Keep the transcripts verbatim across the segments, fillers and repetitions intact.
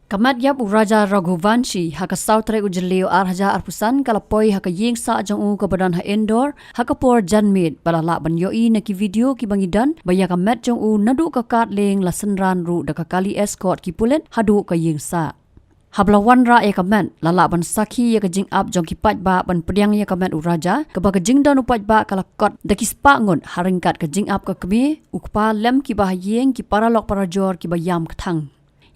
Ka met ïap u Raja Raghuvanshi ha ka saw tarik u Jylliew ar hajar arphew san ka la poi ha ka ïing sah jong u kaba don ha Indore ha ka por janmiet, ba la lah ban ïohi na ki video kiba ngi don ba ïa ka met jong u naduh ka kad lieng la synran ruh da ka kali escort ki pulit haduh ka ïing sah. Haba la wanrah ïa ka met, la lah ban sakhi ïa ka jingap jong ki paidbah ban pdiang ïa ka met u Raja, kaba ka jingdon u paidbah ka la kot da ki spah ngut ha ryngkat ka jingap ka kmie, u kpa lem kiba ha ïing, ki paralok parajor kiba ïam kthang.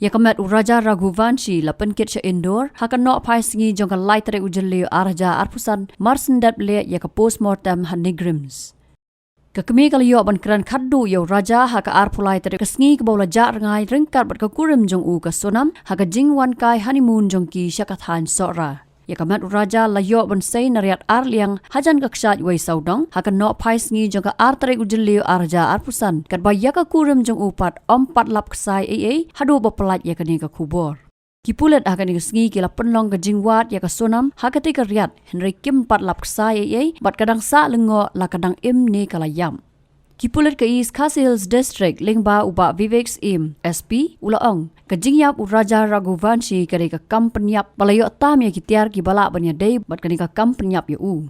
Ïa ka met u Raja Raghuvanshi la pynkit sha Indore ha ka nohphai sngi jong ka lai tarik u Jylliew ar hajar arphew san, mar shen dep leh ïa ka postmortem ha NEIGRIHMS. Ka kmie ka la ïoh ban kren khatduh ïa u Raja ha ka arphew lai tarik ka sngi kaba u la jah rngai ryngkat bad ka kurim jong u ka Sonam ha ka jingwan kai honeymoon jong ki sha ka thaiñ Sohra. Ïa ka met u Raja la ïoh ban sei na riat ar liang hajan ka kshaid wei sawdong ha ka nohphai sngi jong ka ar tarik u Jylliew ar hajar arphew san, katba ïa ka kurim jong u pat ym pat lap ksai ei ei haduh ba pynlait ïa kane ka khubor. Ki pulit ha kane ka sngi ki la pynlong ka jingwad ïa ka Sonam ha katei ka riat, hynrei kim pat lap ksai ei ei, bad ka dang sah lyngngoh la ka dang im ne ka la ïap. Ki pulit ka East Khasi Hills District lyngba u Bah Vivek Syiem, S P, u la ong, ka jingïap u Raja Raghuvanshi ka dei ka kam pynïap ba la ïoh tam ïa ki tiar kiba lah ban ïadei bad kane ka kam pynïap ïa u.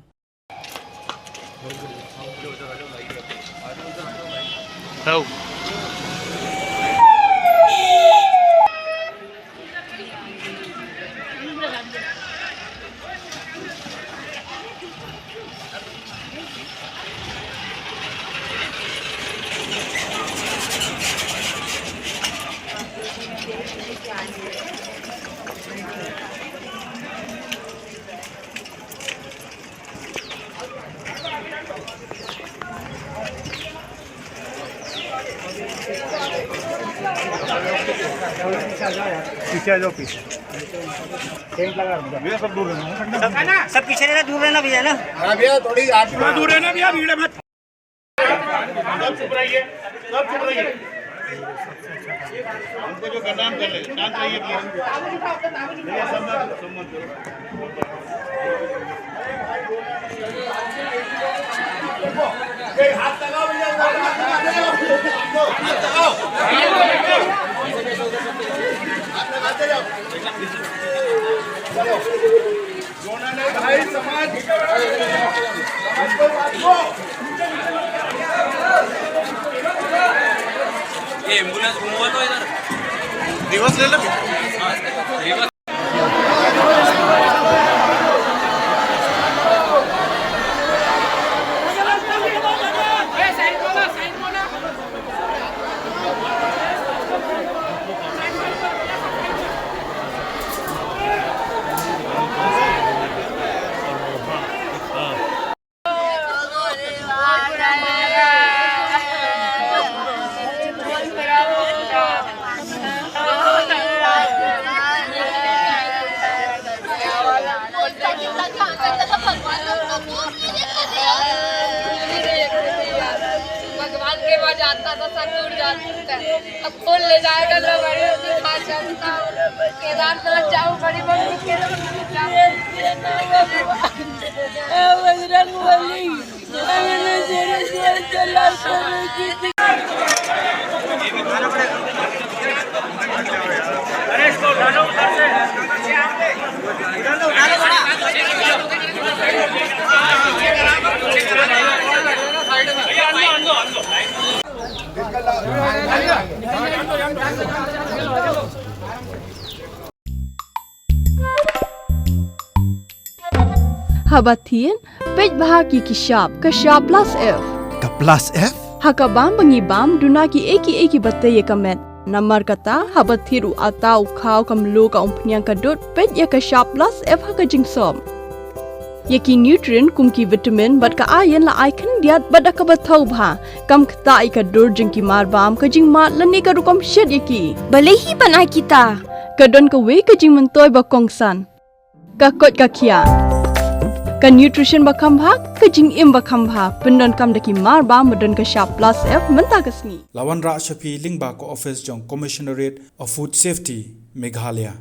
पीछे आ जाओ, पीछे। टेंट लगा दो। भैया, सब दूर रहना। सब पीछे रहना, दूर रहना भैया ना। हाँ भैया, थोड़ी आप थोड़ा दूर रहना भैया, भीड़ है मत। सब चुप रहिए, सब चुप रहिए। हमको जो करना हम कर लेंगे, शांत रहिए भैया। भैया, सब मत, सब मत करो। ये एम्बुलेंस घुमवा दो इधर। रिवर्स ले लो। भगवान के पास जाता था, सब दूर जाता था। अब कौन ले जाएगा ना भाई, अपने पास जाता हूँ। केदारनाथ जाऊँ, बड़ी मम्मी के जाऊँ। बजरंग बली। Haba thied, peit bha ïa ki shap, ka shap plus F. Ka plus F? Ha ka bam ba ngi bam, duna kiei kiei kiba tei ïa ka met. Namar kata, haba thied u atta, u khaw, ka mluh, ka umphniang, ka dud, peit ïa ka shap plus F ha ka jingsop. Ïa ki nutrient kum ki vitamin bad ka iron la ai khyndiat bad da kaba thaw bha. Kam ktah ïa ka dur jong ki marbam, ka jingmad lane ka rukom shet ïa ki. Balei hi ban ai kita? Ka don kawei ka jingmyntoi ba kongsan. Ka koit ka khiah. Ka nutrition ba kham bha, ka jingim ba kham bha. Pyndonkam da ki marbam ba don ka shap plus F mynta ka sngi. La wanrah sha phi lyngba ka office jong Commissionerate of Food Safety, Meghalaya.